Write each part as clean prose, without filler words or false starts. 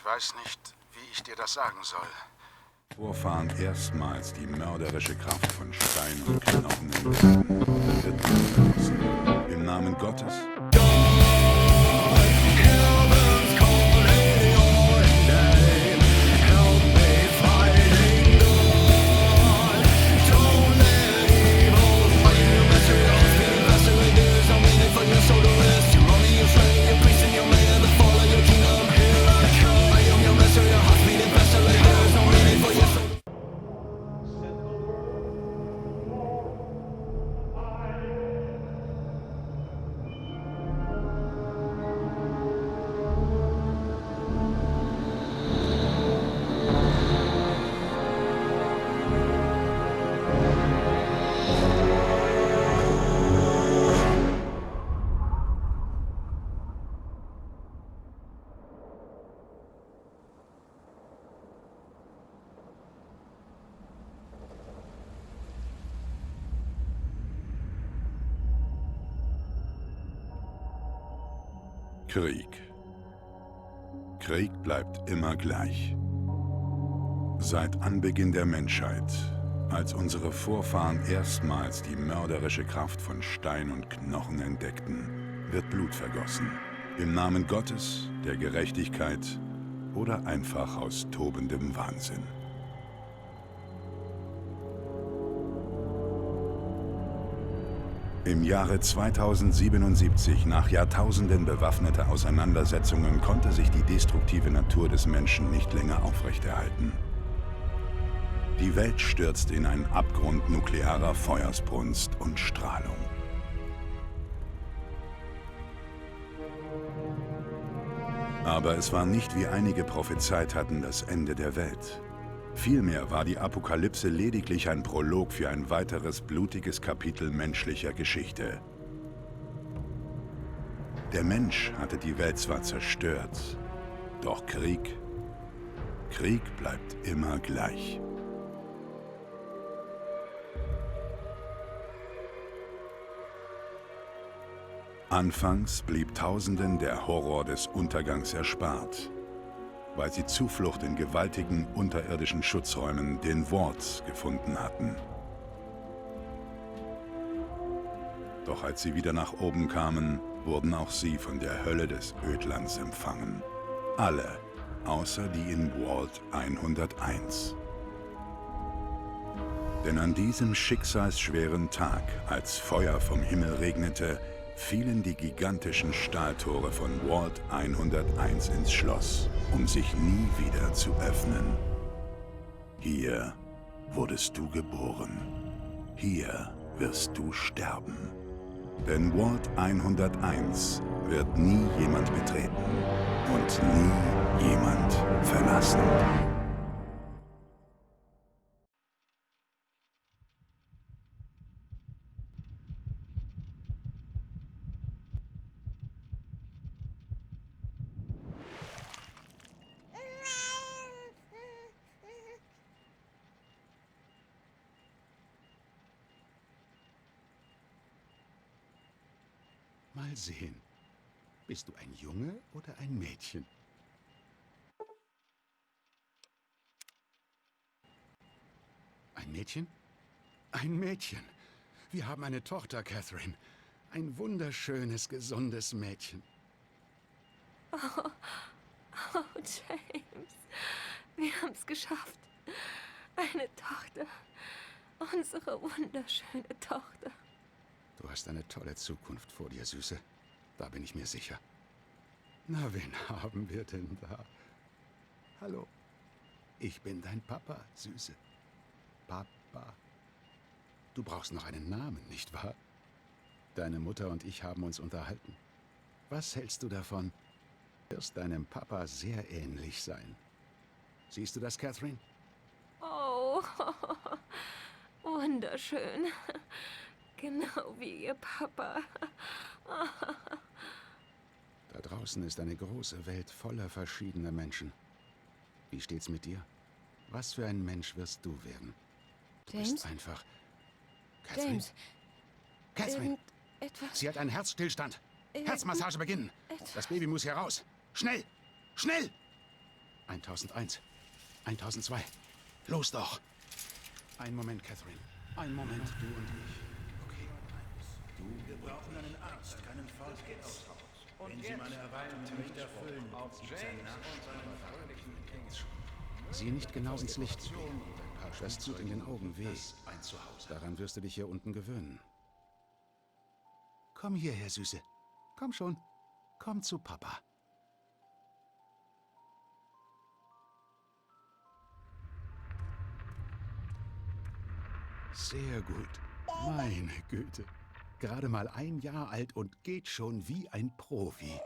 Ich weiß nicht, wie ich dir das sagen soll. Vorfahren erstmals die mörderische Kraft von Stein und Knochen entdeckten, wird Blut vergossen. Im Namen Gottes Krieg. Krieg bleibt immer gleich. Seit Anbeginn der Menschheit, als unsere Vorfahren erstmals die mörderische Kraft von Stein und Knochen entdeckten, wird Blut vergossen. Im Namen Gottes, der Gerechtigkeit oder einfach aus tobendem Wahnsinn. Im Jahre 2077, nach Jahrtausenden bewaffneter Auseinandersetzungen, konnte sich die destruktive Natur des Menschen nicht länger aufrechterhalten. Die Welt stürzte in einen Abgrund nuklearer Feuersbrunst und Strahlung. Aber es war nicht, wie einige prophezeit hatten, das Ende der Welt. Vielmehr war die Apokalypse lediglich ein Prolog für ein weiteres blutiges Kapitel menschlicher Geschichte. Der Mensch hatte die Welt zwar zerstört, doch Krieg bleibt immer gleich. Anfangs blieb Tausenden der Horror des Untergangs erspart, weil sie Zuflucht in gewaltigen unterirdischen Schutzräumen, den Vaults, gefunden hatten. Doch als sie wieder nach oben kamen, wurden auch sie von der Hölle des Ödlands empfangen. Alle, außer die in Vault 101. Denn an diesem schicksalsschweren Tag, als Feuer vom Himmel regnete, fielen die gigantischen Stahltore von Vault 101 ins Schloss, um sich nie wieder zu öffnen. Hier wurdest du geboren. Hier wirst du sterben. Denn Vault 101 wird nie jemand betreten und nie jemand verlassen. Mal sehen. Bist du ein Junge oder ein Mädchen? Ein Mädchen? Ein Mädchen. Wir haben eine Tochter, Catherine. Ein wunderschönes, gesundes Mädchen. Oh, oh, James. Wir haben's geschafft. Eine Tochter. Unsere wunderschöne Tochter. Du hast eine tolle Zukunft vor dir, Süße. Da bin ich mir sicher. Na, wen haben wir denn da? Hallo. Ich bin dein Papa, Süße. Papa. Du brauchst noch einen Namen, nicht wahr? Deine Mutter und ich haben uns unterhalten. Was hältst du davon? Du wirst deinem Papa sehr ähnlich sein. Siehst du das, Catherine? Oh, wunderschön. Genau wie ihr Papa. Da draußen ist eine große Welt voller verschiedener Menschen. Wie steht's mit dir? Was für ein Mensch wirst du werden? Du James? bist einfach... Catherine? James, Catherine! irgendetwas... Sie hat einen Herzstillstand. Herzmassage beginnen. Etwas. Das Baby muss hier raus. Schnell! Schnell! 1001. 1002. Los doch! Einen Moment, Catherine. Einen Moment, du und ich. Okay. Du. Wir brauchen einen Arzt, keinen Faulpelz. Wenn Sie meine Erwartungen nicht erfüllen, gibt's ein Nachspiel. Sieh nicht genau ins Licht. Das tut in den Augen weh. Daran wirst du dich hier unten gewöhnen. Komm hierher, Süße. Komm schon. Komm zu Papa. Sehr gut. Meine Güte. Gerade mal 1 Jahr alt und geht schon wie ein Profi.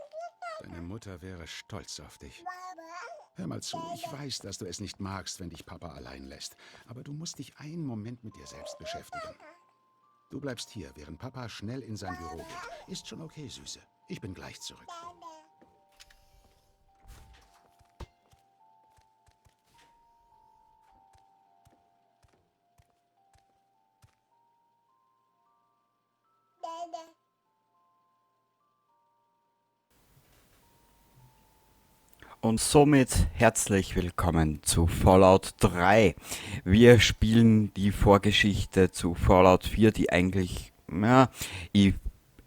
Deine Mutter wäre stolz auf dich. Hör mal zu, ich weiß, dass du es nicht magst, wenn dich Papa allein lässt. Aber du musst dich einen Moment mit dir selbst beschäftigen. Du bleibst hier, während Papa schnell in sein Büro geht. Ist schon okay, Süße. Ich bin gleich zurück. Und somit herzlich willkommen zu Fallout 3. Wir spielen die Vorgeschichte zu Fallout 4, die eigentlich, ja, ich,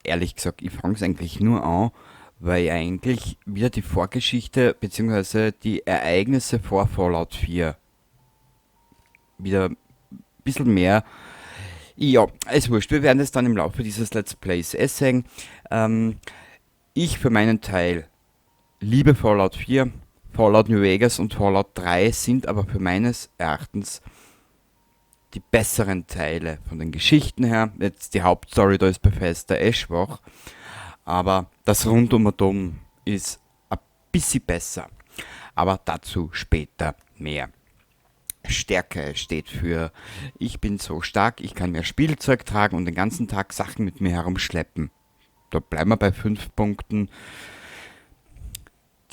ehrlich gesagt, ich fang's eigentlich nur an, weil ich eigentlich wieder die Vorgeschichte beziehungsweise die Ereignisse vor Fallout 4 wieder ein bisschen mehr, ja, ist wurscht, wir werden es dann im Laufe dieses Let's Plays sehen. Ich für meinen Teil liebe Fallout 4, Fallout New Vegas und Fallout 3 sind aber für meines Erachtens die besseren Teile von den Geschichten her. Jetzt die Hauptstory, da ist Bethesda eh schwach, aber das Rundum und Um ist ein bisschen besser. Aber dazu später mehr. Stärke steht für, ich bin so stark, ich kann mehr Spielzeug tragen und den ganzen Tag Sachen mit mir herumschleppen. Da bleiben wir bei 5 Punkten.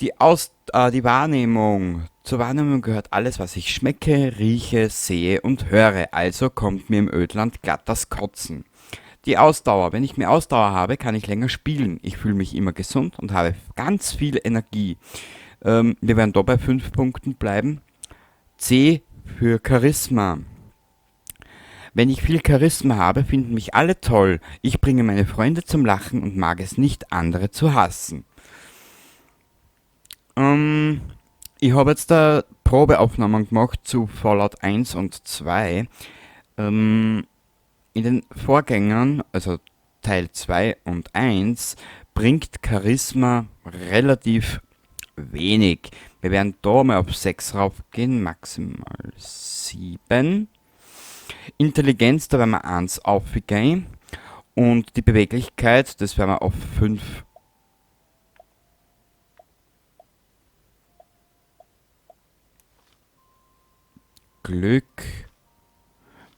Die Wahrnehmung. Zur Wahrnehmung gehört alles, was ich schmecke, rieche, sehe und höre. Also kommt mir im Ödland glatt das Kotzen. Die Ausdauer. Wenn ich mehr Ausdauer habe, kann ich länger spielen. Ich fühle mich immer gesund und habe ganz viel Energie. Wir werden da bei 5 Punkten bleiben. C für Charisma. Wenn ich viel Charisma habe, finden mich alle toll. Ich bringe meine Freunde zum Lachen und mag es nicht, andere zu hassen. Ich habe jetzt da Probeaufnahmen gemacht zu Fallout 1 und 2. In den Vorgängern, also Teil 2 und 1, bringt Charisma relativ wenig. Wir werden da mal auf 6 raufgehen, maximal 7. Intelligenz, da werden wir 1 aufgehen. Und die Beweglichkeit, das werden wir auf 5. Glück.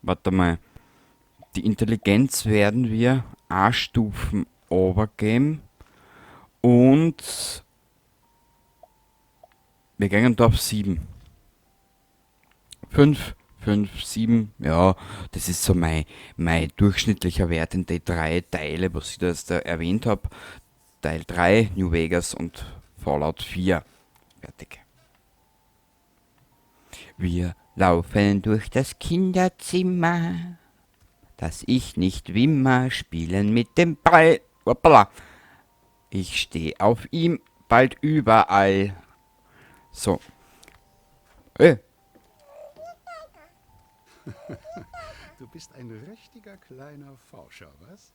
Warte mal. Die Intelligenz werden wir A-Stufen overgeben. Und wir gehen da auf 7. 5, 5, 7. Ja, das ist so mein durchschnittlicher Wert in die 3 Teile, was ich da jetzt da erwähnt hab. Teil 3, New Vegas und Fallout 4. Fertig. Wir laufen durch das Kinderzimmer, dass ich nicht wimmer, spielen mit dem Ball. Hoppala. Ich steh auf ihm bald überall. So. Du bist ein richtiger kleiner Forscher, was?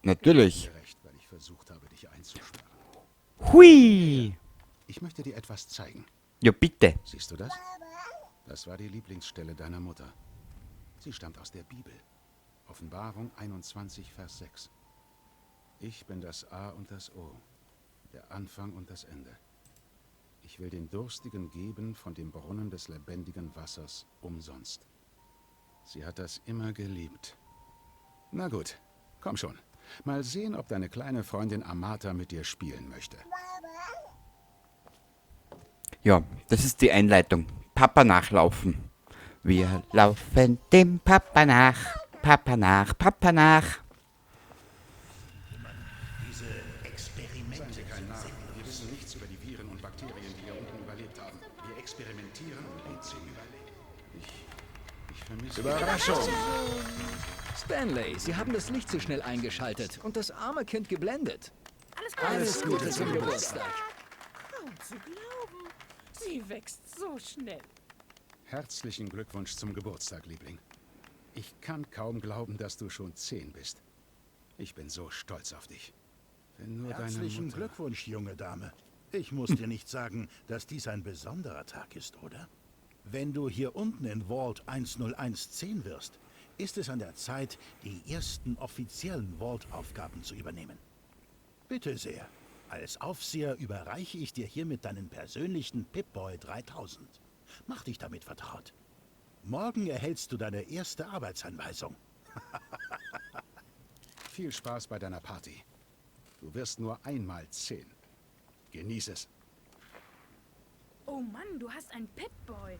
Natürlich. Ich bin recht, weil ich versucht habe, dich einzusperren. Hui! Ich möchte dir etwas zeigen. Ja, bitte. Siehst du das? Das war die Lieblingsstelle deiner Mutter. Sie stammt aus der Bibel. Offenbarung 21, Vers 6. Ich bin das A und das O, der Anfang und das Ende. Ich will den Durstigen geben von dem Brunnen des lebendigen Wassers umsonst. Sie hat das immer geliebt. Na gut, komm schon. Mal sehen, ob deine kleine Freundin Amata mit dir spielen möchte. Ja, das ist die Einleitung. Papa nachlaufen. Wir laufen dem Papa nach, Papa nach, Papa nach. Diese Experimente Seien Sie kein sind Narr. sinnlos. Wir wissen nichts über die Viren und Bakterien, die hier unten überlebt haben. Wir experimentieren und sie überleben. Ich vermisse Überraschung! Stanley, Sie haben das Licht zu schnell eingeschaltet und das arme Kind geblendet. Alles Gute. Alles Gute zum Geburtstag. Kaum zu glauben. Sie wächst so schnell. Herzlichen Glückwunsch zum Geburtstag, Liebling. Ich kann kaum glauben, dass du schon 10 bist. Ich bin so stolz auf dich. Wenn nur deine Herzlichen Mutter... Glückwunsch, junge Dame. Ich muss dir nicht sagen, dass dies ein besonderer Tag ist, oder? Wenn du hier unten in Vault 10110 wirst, ist es an der Zeit, die ersten offiziellen Vault-Aufgaben zu übernehmen. Bitte sehr. Als Aufseher überreiche ich dir hiermit deinen persönlichen Pip-Boy 3000. Mach dich damit vertraut. Morgen erhältst du deine erste Arbeitsanweisung. Viel Spaß bei deiner Party. Du wirst nur einmal 10. Genieß es. Oh Mann, du hast einen Pip-Boy.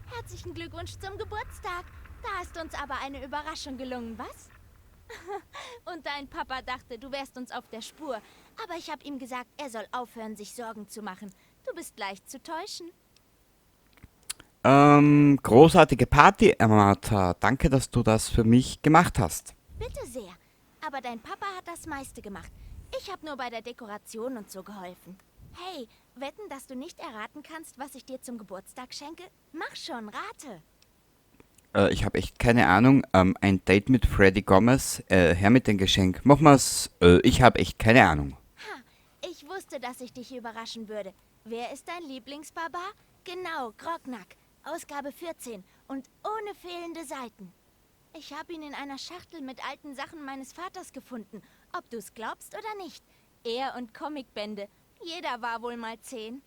Herzlichen Glückwunsch zum Geburtstag. Da ist uns aber eine Überraschung gelungen, was? Und dein Papa dachte, du wärst uns auf der Spur. Aber ich habe ihm gesagt, er soll aufhören, sich Sorgen zu machen. Du bist leicht zu täuschen. Großartige Party, Amata. Danke, dass du das für mich gemacht hast. Bitte sehr. Aber dein Papa hat das meiste gemacht. Ich habe nur bei der Dekoration und so geholfen. Hey, wetten, dass du nicht erraten kannst, was ich dir zum Geburtstag schenke? Mach schon, rate. Ich habe echt keine Ahnung. Ein Date mit Freddy Gomez. Her mit dem Geschenk. Mach mal's. Ich habe echt keine Ahnung. Ha, ich wusste, dass ich dich überraschen würde. Wer ist dein Lieblingsbarbar? Genau, Grognak. Ausgabe 14 und ohne fehlende Seiten. Ich habe ihn in einer Schachtel mit alten Sachen meines Vaters gefunden. Ob du's glaubst oder nicht. Er und Comicbände. Jeder war wohl mal 10.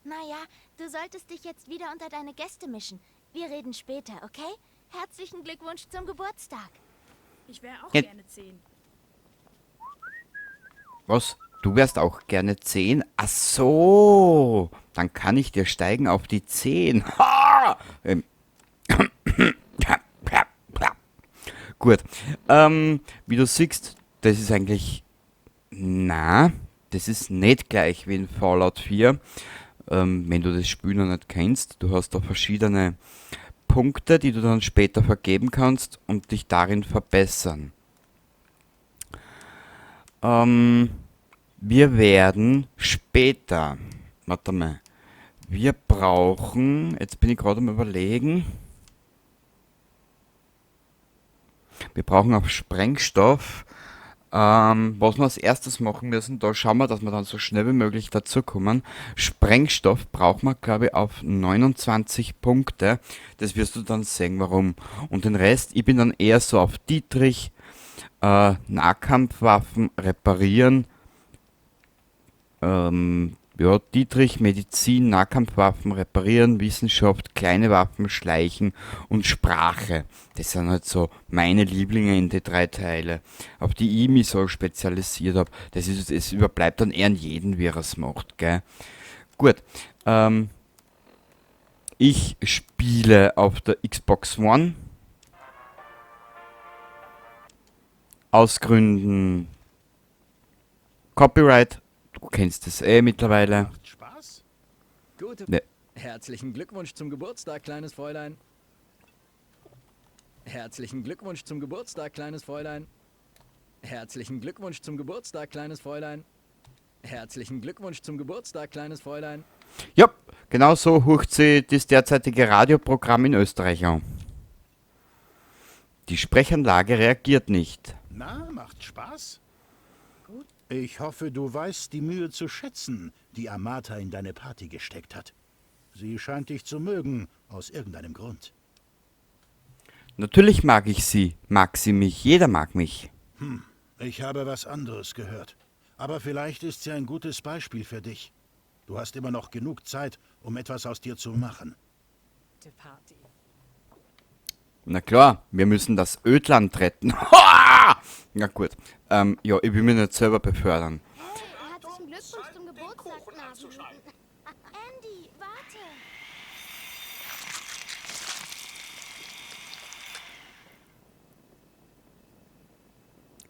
Naja, du solltest dich jetzt wieder unter deine Gäste mischen. Wir reden später, okay? Herzlichen Glückwunsch zum Geburtstag. Ich wäre auch Ja. gerne 10. Was? Du wärst auch gerne 10? Ach so. Dann kann ich dir steigen auf die 10. Ha! Gut. Wie du siehst, das ist eigentlich... Na, das ist nicht gleich wie in Fallout 4. Wenn du das Spiel noch nicht kennst, du hast da verschiedene Punkte, die du dann später vergeben kannst und dich darin verbessern. Wir werden später, warte mal, wir brauchen, jetzt bin ich gerade am Überlegen, wir brauchen auch Sprengstoff. Was wir als erstes machen müssen, da schauen wir, dass wir dann so schnell wie möglich dazukommen. Sprengstoff brauchen wir, glaube ich, auf 29 Punkte. Das wirst du dann sehen, warum. Und den Rest, ich bin dann eher so auf Dietrich, Nahkampfwaffen reparieren. Dietrich, Medizin, Nahkampfwaffen reparieren, Wissenschaft, kleine Waffen, Schleichen und Sprache. Das sind halt so meine Lieblinge in die 3 Teile, auf die ich mich so spezialisiert hab. Das überbleibt dann eher an jeden, wie er es macht, gell? Gut, ich spiele auf der Xbox One. Aus Gründen Copyright. Du kennst es eh mittlerweile. Macht Spaß? Gute. Ne. Herzlichen Glückwunsch zum Geburtstag, kleines Fräulein. Herzlichen Glückwunsch zum Geburtstag, kleines Fräulein. Herzlichen Glückwunsch zum Geburtstag, kleines Fräulein. Herzlichen Glückwunsch zum Geburtstag, kleines Fräulein. Ja, genau so hucht sie das derzeitige Radioprogramm in Österreich an. Die Sprechanlage reagiert nicht. Na, macht Spaß? Gut. Ich hoffe, du weißt die Mühe zu schätzen, die Amata in deine Party gesteckt hat. Sie scheint dich zu mögen, aus irgendeinem Grund. Natürlich mag ich sie. Mag sie mich. Jeder mag mich. Ich habe was anderes gehört. Aber vielleicht ist sie ein gutes Beispiel für dich. Du hast immer noch genug Zeit, um etwas aus dir zu machen. Die Party. Na klar, wir müssen das Ödland retten. Ha! Na gut. Ja, ich will mich nicht selber befördern. Hey, herzlichen Glückwunsch zum Geburtstag, Nasenbluten. Andy, warte.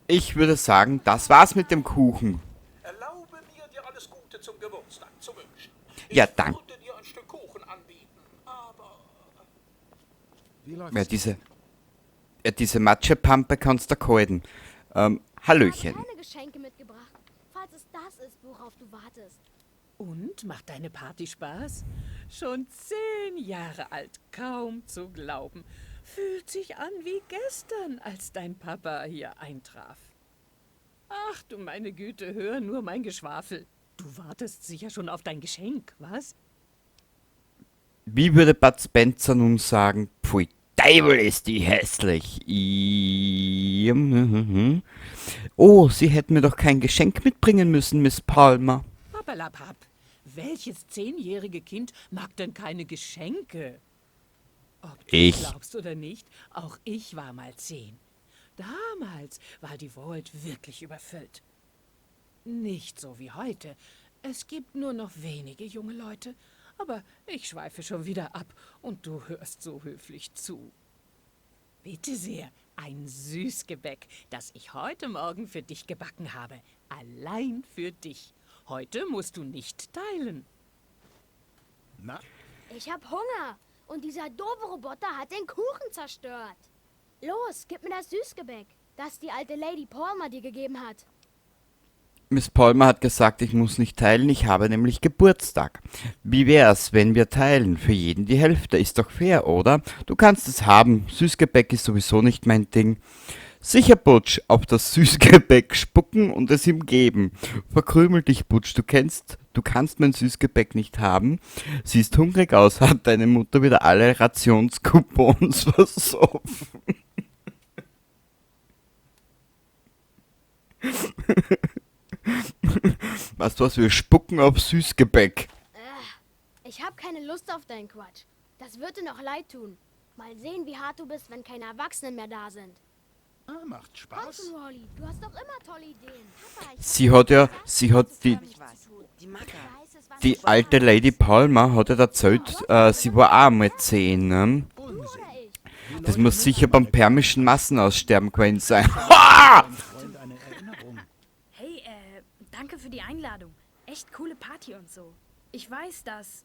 Ich würde sagen, das war's mit dem Kuchen. Erlaube mir, dir alles Gute zum Geburtstag zu wünschen. Ja, Ich danke. würde dir ein Stück Kuchen Wie läuft's? Ja, diese Matschepampe kannst du halten. Hallöchen. Ich habe keine Geschenke mitgebracht, falls es das ist, worauf du wartest. Und, macht deine Party Spaß? Schon 10 Jahre alt, kaum zu glauben. Fühlt sich an wie gestern, als dein Papa hier eintraf. Ach du meine Güte, hör nur mein Geschwafel. Du wartest sicher schon auf dein Geschenk, was? Wie würde Bud Spencer nun sagen, pfui Teufel ist die hässlich. Oh, Sie hätten mir doch kein Geschenk mitbringen müssen, Miss Palmer. Papperlapapp, welches 10-jährige Kind mag denn keine Geschenke? Ob du Ich. glaubst oder nicht, auch ich war mal 10. Damals war die Vault wirklich überfüllt. Nicht so wie heute. Es gibt nur noch wenige junge Leute. Aber ich schweife schon wieder ab und du hörst so höflich zu. Bitte sehr, ein Süßgebäck, das ich heute Morgen für dich gebacken habe. Allein für dich. Heute musst du nicht teilen. Na? Ich hab Hunger und dieser doofe Roboter hat den Kuchen zerstört. Los, gib mir das Süßgebäck, das die alte Lady Palmer dir gegeben hat. Miss Palmer hat gesagt, ich muss nicht teilen, ich habe nämlich Geburtstag. Wie wär's, wenn wir teilen? Für jeden die Hälfte, ist doch fair, oder? Du kannst es haben, Süßgebäck ist sowieso nicht mein Ding. Sicher, Butch, auf das Süßgebäck spucken und es ihm geben. Verkrümel dich, Butch, du kannst mein Süßgebäck nicht haben. Siehst hungrig aus, hat deine Mutter wieder alle Rationscoupons versoffen. Weißt du was, wir spucken auf Süßgebäck. Ich hab keine Lust auf deinen Quatsch. Das wird dir noch leid tun. Mal sehen, wie hart du bist, wenn keine Erwachsenen mehr da sind. Ah, macht Spaß. Komm schon, Wally, du hast doch immer tolle Ideen. Papa, ich Sie hat ja, sie hat die, die alte Lady Palmer hat ja erzählt, sie war auch mal 10, ne? Das muss sicher beim permischen Massenaussterben gewesen sein. Hey, danke für die Einladung. Echt coole Party und so. Ich weiß, dass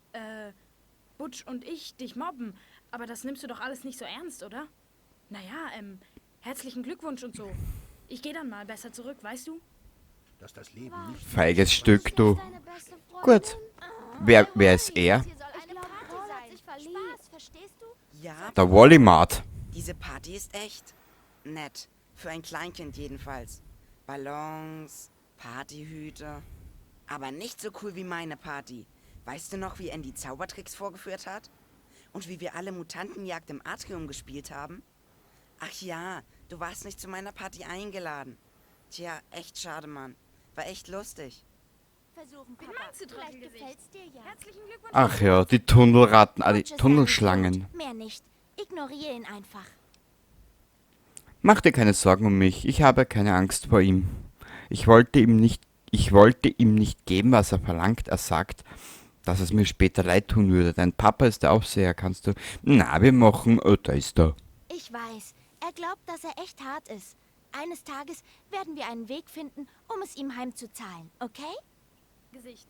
Butch und ich dich mobben, aber das nimmst du doch alles nicht so ernst, oder? Naja, herzlichen Glückwunsch und so. Ich geh dann mal besser zurück, weißt du? Dass das Leben nicht Feiges Stück, du. Gut. Wer ist er? Ja. Der Wally-Mart. Diese Party ist echt nett. Für ein Kleinkind jedenfalls. Ballons, Partyhüte. Aber nicht so cool wie meine Party. Weißt du noch, wie Andy Zaubertricks vorgeführt hat? Und wie wir alle Mutantenjagd im Atrium gespielt haben? Ach ja, du warst nicht zu meiner Party eingeladen. Tja, echt schade, Mann. War echt lustig. Versuchen, Wen Papa. meinst du, Vielleicht Trottelgesicht? gefällt's dir ja. Herzlichen Glückwunsch. Ach ja, die Tunnelratten, die Butch ist ein Tunnelschlangen. Idiot. Mehr nicht. Ignoriere ihn einfach. Mach dir keine Sorgen um mich. Ich habe keine Angst vor ihm. Ich wollte ihm nicht, ich wollte ihm nicht geben, was er verlangt. Er sagt, dass es mir später leid tun würde. Dein Papa ist der Aufseher, kannst du... Na, wir machen... Oh, da ist er. Ich weiß. Er glaubt, dass er echt hart ist. Eines Tages werden wir einen Weg finden, um es ihm heimzuzahlen, okay? Gesicht.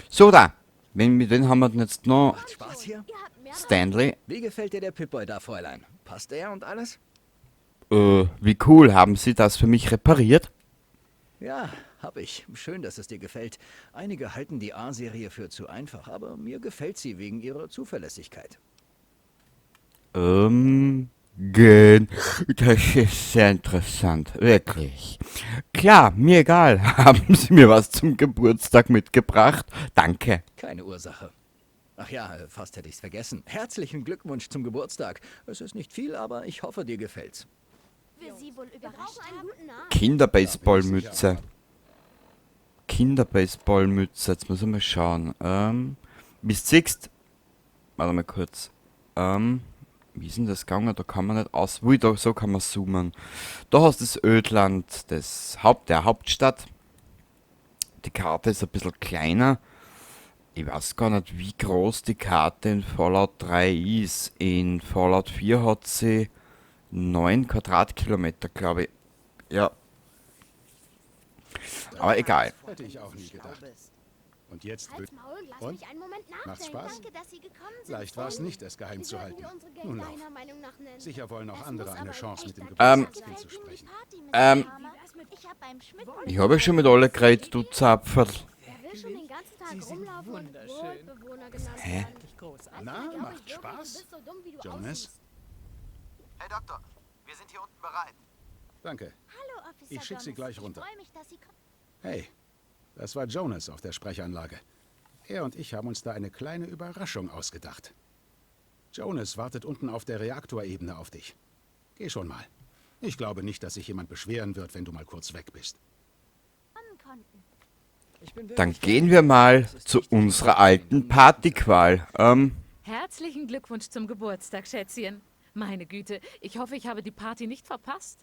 So, da. Mit wem haben wir denn jetzt noch? Macht Spaß hier? Stanley. Wie gefällt dir der Pip-Boy da, Fräulein? Passt er und alles? Wie cool. Haben Sie das für mich repariert? Ja, hab ich. Schön, dass es dir gefällt. Einige halten die A-Serie für zu einfach, aber mir gefällt sie wegen ihrer Zuverlässigkeit. Das ist sehr interessant, wirklich. Klar, mir egal. Haben Sie mir was zum Geburtstag mitgebracht? Danke. Keine Ursache. Ach ja, fast hätte ich's vergessen. Herzlichen Glückwunsch zum Geburtstag. Es ist nicht viel, aber ich hoffe, dir gefällt's. Wir sie wohl überrascht haben? Kinderbaseballmütze. Kinderbaseballmütze. Jetzt muss ich mal schauen. Wie du siehst. Warte mal kurz. Wie ist denn das gegangen? Da kann man nicht aus. Ui, da, so kann man zoomen. Da hast du das Ödland, das Haupt, der Hauptstadt. Die Karte ist ein bisschen kleiner. Ich weiß gar nicht, wie groß die Karte in Fallout 3 ist. In Fallout 4 hat sie 9 Quadratkilometer, glaub ich. Ja. Aber egal. Hätte ich auch nie gedacht. Und jetzt Halt's Maul und lass Und? mich einen Moment nachdenken. Macht's Spaß? Danke, dass Sie gekommen sind. Leicht war es Freunde. nicht, es geheim Wie zu sollten halten. wir unsere Gang Nun lauf. deiner Meinung nach nennen? Sicher wollen auch Das andere muss eine aber ein Chance, mit dem echter Geburtstagskind zu Gefällt Ihnen die sprechen. Party, Mr. Palmer? Ich hab beim Schmücken Ich habe schon mit alle geredet, du Zapferl. Wer will schon den ganzen Tag Sie sind rumlaufen und wunderschön. Vault-Bewohner genannt Hä? werden? Wirklich großartig. Na, Manchmal glaub macht ich wirklich, Spaß? Du bist so dumm, wie du Jonas? aussiehst. Hey Doktor, wir sind hier unten bereit. Danke. Hallo, Officer Ich schick Sie Gomez. gleich runter. Ich freue mich, dass Sie kommen. Hey, das war Jonas auf der Sprechanlage. Er und ich haben uns da eine kleine Überraschung ausgedacht. Jonas wartet unten auf der Reaktorebene auf dich. Geh schon mal. Ich glaube nicht, dass sich jemand beschweren wird, wenn du mal kurz weg bist. konnten. Ich bin Dann wirklich gehen wir mal zu unserer alten Partyqual. Herzlichen Glückwunsch zum Geburtstag, Schätzchen. Meine Güte, ich hoffe, ich habe die Party nicht verpasst.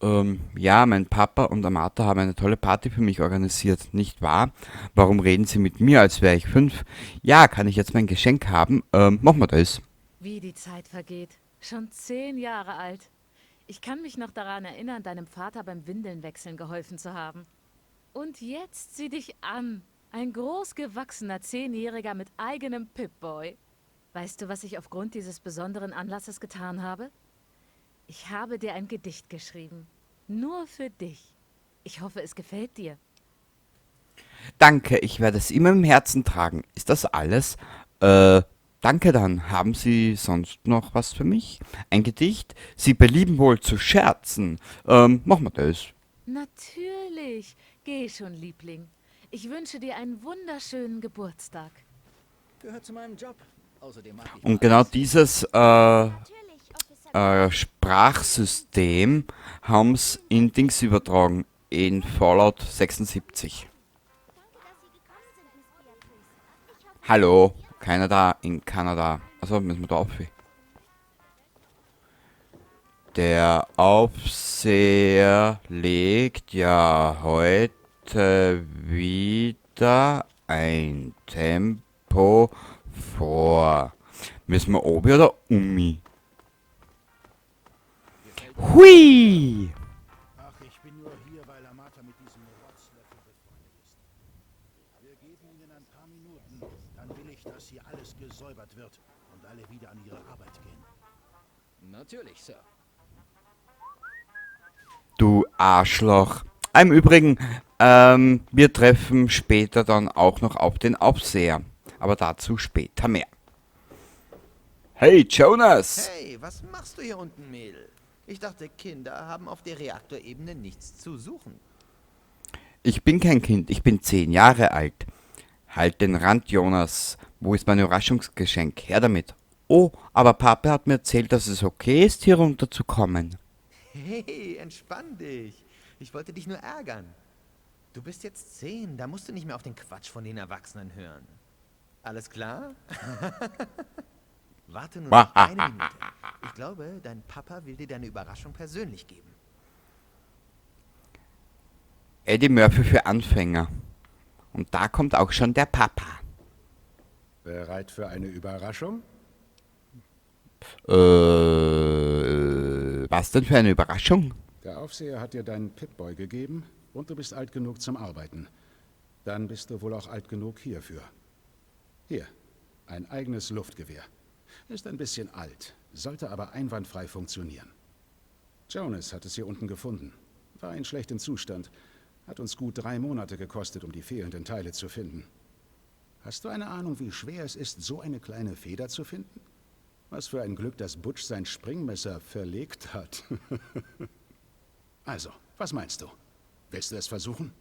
Ja, mein Papa und Amata haben eine tolle Party für mich organisiert, nicht wahr? Warum reden Sie mit mir, als wäre ich 5? Ja, kann ich jetzt mein Geschenk haben? Machen wir das. Wie die Zeit vergeht. Schon 10 Jahre alt. Ich kann mich noch daran erinnern, deinem Vater beim Windelnwechseln geholfen zu haben. Und jetzt sieh dich an. Ein großgewachsener 10-Jähriger mit eigenem Pip-Boy. Weißt du, was ich aufgrund dieses besonderen Anlasses getan habe? Ich habe dir ein Gedicht geschrieben. Nur für dich. Ich hoffe, es gefällt dir. Danke, ich werde es immer im Herzen tragen. Ist das alles? Danke dann. Haben Sie sonst noch was für mich? Ein Gedicht? Sie belieben wohl zu scherzen. Machen wir das. Natürlich. Geh schon, Liebling. Ich wünsche dir einen wunderschönen Geburtstag. Gehört zu meinem Job. Außerdem mag ich Und genau dieses Sprachsystem haben's in Dings übertragen, in Fallout 76. Hallo, keiner da in Kanada. Also müssen wir da auf. Der Aufseher legt ja heute wieder ein Tempo vor. Müssen wir obi oder umi? Hui! Ach, ich bin nur hier, weil Amata mit diesem Rotzlöffel befreundet ist. Wir geben Ihnen ein paar Minuten, dann will ich, dass hier alles gesäubert wird und alle wieder an ihre Arbeit gehen. Natürlich, Sir. Du Arschloch. Im Übrigen, wir treffen später dann auch noch auf den Aufseher. Aber dazu später mehr. Hey, Jonas! Hey, was machst du hier unten, Mädel? Ich dachte, Kinder haben auf der Reaktorebene nichts zu suchen. Ich bin kein Kind, ich bin 10 Jahre alt. Halt den Rand, Jonas. Wo ist mein Überraschungsgeschenk? Her damit. Oh, aber Papa hat mir erzählt, dass es okay ist, hier runterzukommen. Hey, entspann dich. Ich wollte dich nur ärgern. Du bist jetzt 10, da musst du nicht mehr auf den Quatsch von den Erwachsenen hören. Alles klar? Warte nur noch eine Minute. Ich glaube, dein Papa will dir deine Überraschung persönlich geben. Eddie Murphy für Anfänger. Und da kommt auch schon der Papa. Bereit für eine Überraschung? Was denn für eine Überraschung? Der Aufseher hat dir deinen Pip-Boy gegeben und du bist alt genug zum Arbeiten. Dann bist du wohl auch alt genug hierfür. Hier, ein eigenes Luftgewehr. Ist ein bisschen alt, sollte aber einwandfrei funktionieren. Jonas hat es hier unten gefunden. War in schlechtem Zustand. Hat uns gut 3 Monate gekostet, um die fehlenden Teile zu finden. Hast du eine Ahnung, wie schwer es ist, so eine kleine Feder zu finden? Was für ein Glück, dass Butch sein Springmesser verlegt hat. Also, was meinst du? Willst du es versuchen?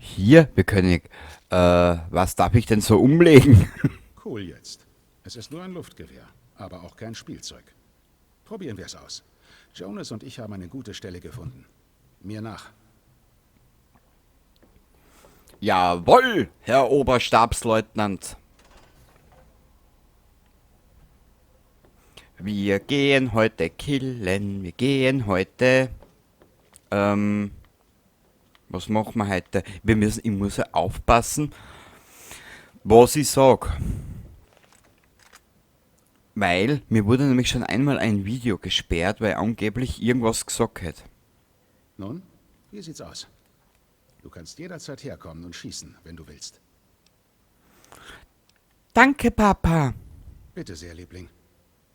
Hier, wir können nicht, was darf ich denn so umlegen? Cool jetzt. Es ist nur ein Luftgewehr, aber auch kein Spielzeug. Probieren wir es aus. Jonas und ich haben eine gute Stelle gefunden. Mir nach. Jawohl, Herr Oberstabsleutnant. Wir gehen heute killen, wir gehen heute... Was machen wir heute? Ich muss ja aufpassen, was ich sag. Weil mir wurde nämlich schon einmal ein Video gesperrt, weil angeblich irgendwas gesagt hat. Nun, wie sieht's aus? Du kannst jederzeit herkommen und schießen, wenn du willst. Danke, Papa. Bitte sehr, Liebling.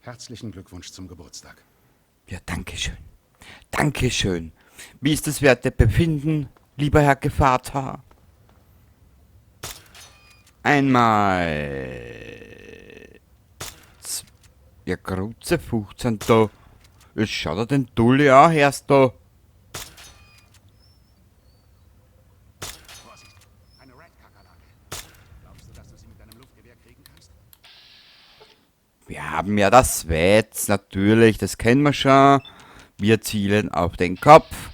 Herzlichen Glückwunsch zum Geburtstag. Ja, danke schön. Dankeschön. Wie ist das werte Befinden, lieber Herr Gevater? Einmal. Ja, Grutze 15 da. Jetzt schaut er den Dulli an, hörst du. Vorsicht, eine Red-Kakerlake. Glaubst du, dass du sie mit deinem Luftgewehr kriegen kannst? Wir haben ja das Wetz, natürlich, das kennen wir schon. Wir zielen auf den Kopf.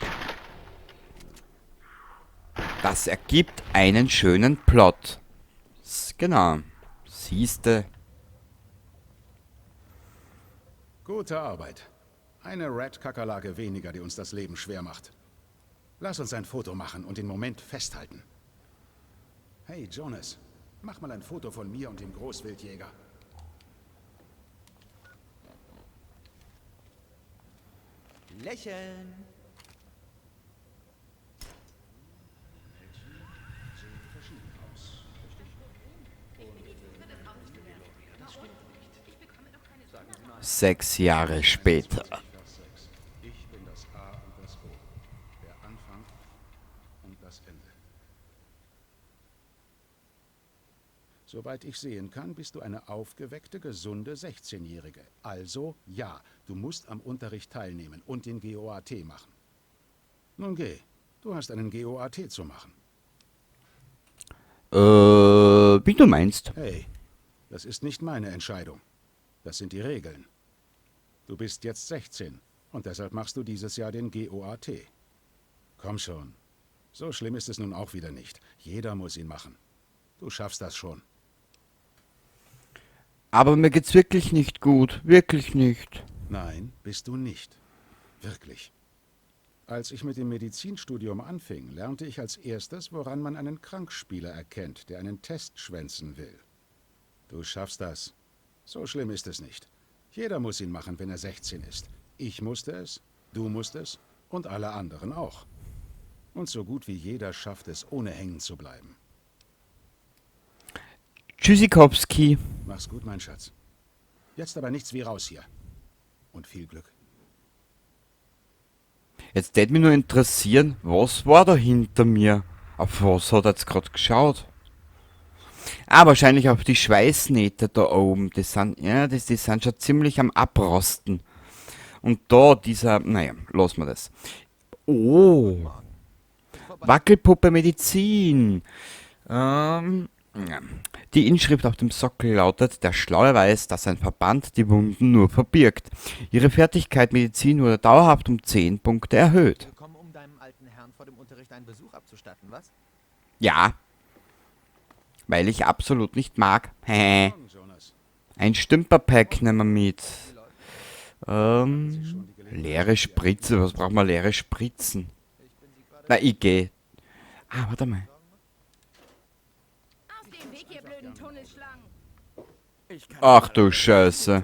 Das ergibt einen schönen Plot. Genau. Siehste. Gute Arbeit. Eine Red-Kakerlake weniger, die uns das Leben schwer macht. Lass uns ein Foto machen und den Moment festhalten. Hey, Jonas, mach mal ein Foto von mir und dem Großwildjäger. Lächeln. 6 Jahre später. Ich bin das A und das O. Der Anfang und das Ende. Soweit ich sehen kann, bist du eine aufgeweckte, gesunde 16-Jährige. Also ja, du musst am Unterricht teilnehmen und den GOAT machen. Nun geh, du hast einen GOAT zu machen. Wie du meinst. Hey, das ist nicht meine Entscheidung. Das sind die Regeln. Du bist jetzt 16 und deshalb machst du dieses Jahr den GOAT. Komm schon. So schlimm ist es nun auch wieder nicht. Jeder muss ihn machen. Du schaffst das schon. Aber mir geht's wirklich nicht gut. Wirklich nicht. Nein, bist du nicht. Wirklich. Als ich mit dem Medizinstudium anfing, lernte ich als erstes, woran man einen Krankspieler erkennt, der einen Test schwänzen will. Du schaffst das. So schlimm ist es nicht. Jeder muss ihn machen, wenn er 16 ist. Ich musste es, du musst es und alle anderen auch. Und so gut wie jeder schafft es, ohne hängen zu bleiben. Tschüssikowski. Mach's gut, mein Schatz. Jetzt aber nichts wie raus hier. Und viel Glück. Jetzt tät mich nur interessieren, was war da hinter mir? Auf was hat er jetzt grad geschaut? Ah, wahrscheinlich auf die Schweißnähte da oben. Die sind schon ziemlich am Abrosten. Und da dieser, naja, lassen wir das. Oh. Wackelpuppe Medizin. Ja. Die Inschrift auf dem Sockel lautet, der Schlaue weiß, dass ein Verband die Wunden nur verbirgt. Ihre Fertigkeit Medizin wurde dauerhaft um 10 Punkte erhöht. Gekommen, um deinem alten Herrn vor dem Unterricht einen Besuch abzustatten, was? Ja. Weil ich absolut nicht mag. Hä? Ein Stümperpack nehmen wir mit. Leere Spritze. Was braucht man? Leere Spritzen? Na, ich geh. Ah, warte mal. Ach du Scheiße.